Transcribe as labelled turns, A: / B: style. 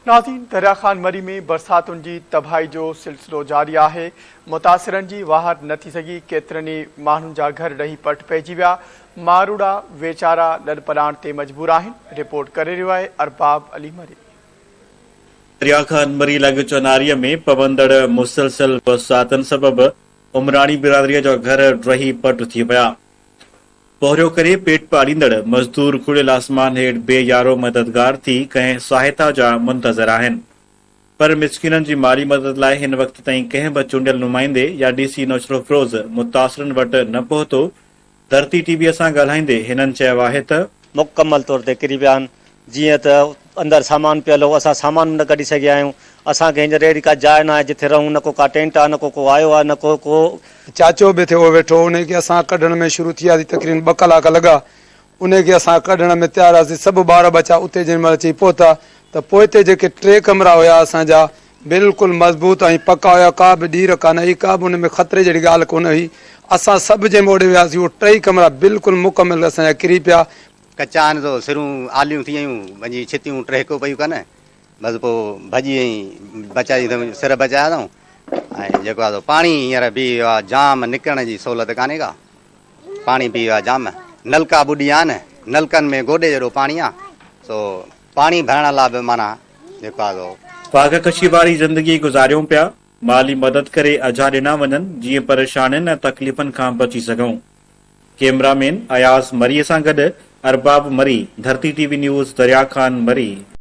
A: ناظرين دريا خان مري ۾ برساتن جي تباهي جو سلسلو جاري آهي، متاثرن جي واهر نه ٿي سگهي، ڪيترن ئي ماڻهن جا گهر ڊهي پٽ پئجي ويا، ماروئڙا ويچارا لڏپلاڻ تي مجبور آهن، رپورٽ ڪري رهيو آهي ارباب علي مري.
B: دريا خان مري لڳ چناريء ۾ پوندڙ مسلسل برساتن سبب عمراڻي برادريء جا گهر ڊهي پٽ ٿي ويا. پورهيو ڪري پيٽ پاليندڙ مزدور کليل آسمان هيٺ بي يارو مددگار ٿي ڪنهن سهائتا جا منتظر آهن پر مسڪينن جي مالي مدد لاء هن وقت تائين ڪنهن به چونڊيل نمائندي يا ڊي سي نوشهروفيروز متاثرن وٽ نه پهتو ڌرتي ٽي وي سان ڳالهائيندي هنن چيو آهي ته.
C: مڪمل طور تي ڪري پيا آهن جيئن ته اندر سامان پيل هو، اسان سامان به نه ڪڍي سگهيا آهيون. اسان کي هينئر اهڙي ڪا جاء ناهي جتي رهون، نه ڪو ڪا ٽينٽ آهي، نه ڪو ڪو آيو آهي، نه ڪو ڪو.
D: چاچو به ٿيو ويٺو هو، انهي کي اسان ڪڍڻ ۾ شروع ٿي وياسين، تقريبن ٻه ڪلاڪ لڳا، انهي کي اسان ڪڍڻ ۾ تيار هئاسين، سڀ ٻار ٻچا اتي جنهن مهل اچي پهتا ته پوئتي جيڪي ٽي ڪمرا هيا اسان جا بلڪل مضبوط ۽ پڪا هيا، ڪا به ڏير ڪانه هئي، ڪا به ان ۾ خطري جهڙي ڳالهه ڪونه هئي، اسان سڀ جنهن مهل اوڏي وياسين اهي ٽئي ڪمرا بلڪل مڪمل اسان جا ڪري پيا،
E: ڪچا آهن سو سرون آليون ٿي ويون وڃي ڇتيون ٽهڪو پيون ڪن بس پوء ڀڄي ۽ بچائي اٿئون سر بچايا اٿئون ۽ جيڪو آهي سو پاڻي هينئر بيهي ويو آهي جام نڪرڻ جي سهولت ڪانهي ڪا پاڻي بيهي ويو آهي جام نلڪا ٻڏي ويا آهن نلڪن ۾ گوڏي جيڏو پاڻي آهي سو پاڻي ڀرڻ لاء به معنيٰ جيڪو آهي سو.
B: فاقه ڪشي واري زندگي گذاريون پيا، مالي مدد ڪري اجها ڏنا وڃن جيئن پريشانين ۽ تڪليفن کان بچي سگهون. ڪيمرا مين اياز مريء سان گڏ Arbab Marri, Dharti T V news, Darya Khan Marri.